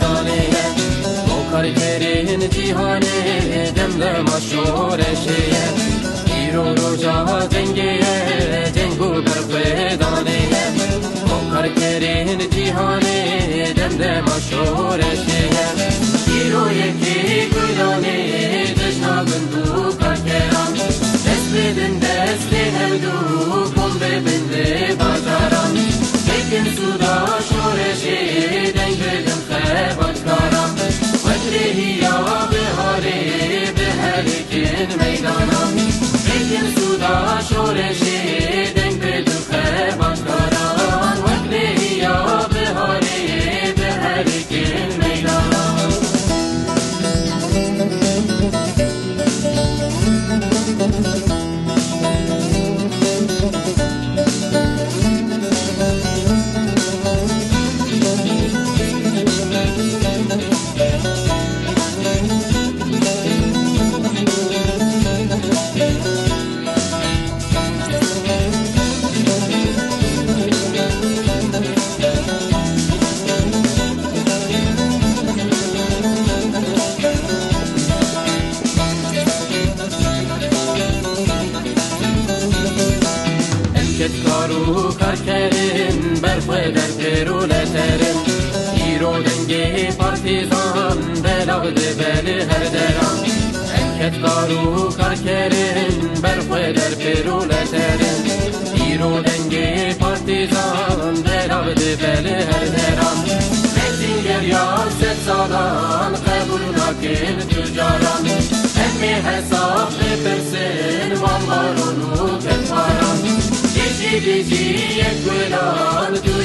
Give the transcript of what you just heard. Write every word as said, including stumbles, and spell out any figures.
Danê ye, bo karkerên cîhanê dem dema şoreşê ye. Îro roja cengê ye, ceng û berxwedanê ye. Bo karkerên cîhanê dem dema şoreşê ye. Îro yekê gulanê cejna gund û karkeran. Dest bidin destê hevdû, kom bibin li bajaran. Bikin sûda şoreşê, deng bidin xebatkaran. Wek lêhiya biharê, biherêkin meydana. Bikin sûda şoreşê, deng bidin xebatkaran. Wek lêhiya biharê, biherêkin meydana. Em kedkar û karkerin, berxwe der pêr û leterin. Îro dengê partîzan belav dibe li her deran. Em kedkar û karkerin, berxwe der pêr û leterin. Îro dengê partîzan belav dibe li her deran. Metin geriya sed salan qebûl nakin tu caran. Em ê hesab bipirsin, Van Baron û Kedbaran. Dijî dijî yek gulan tu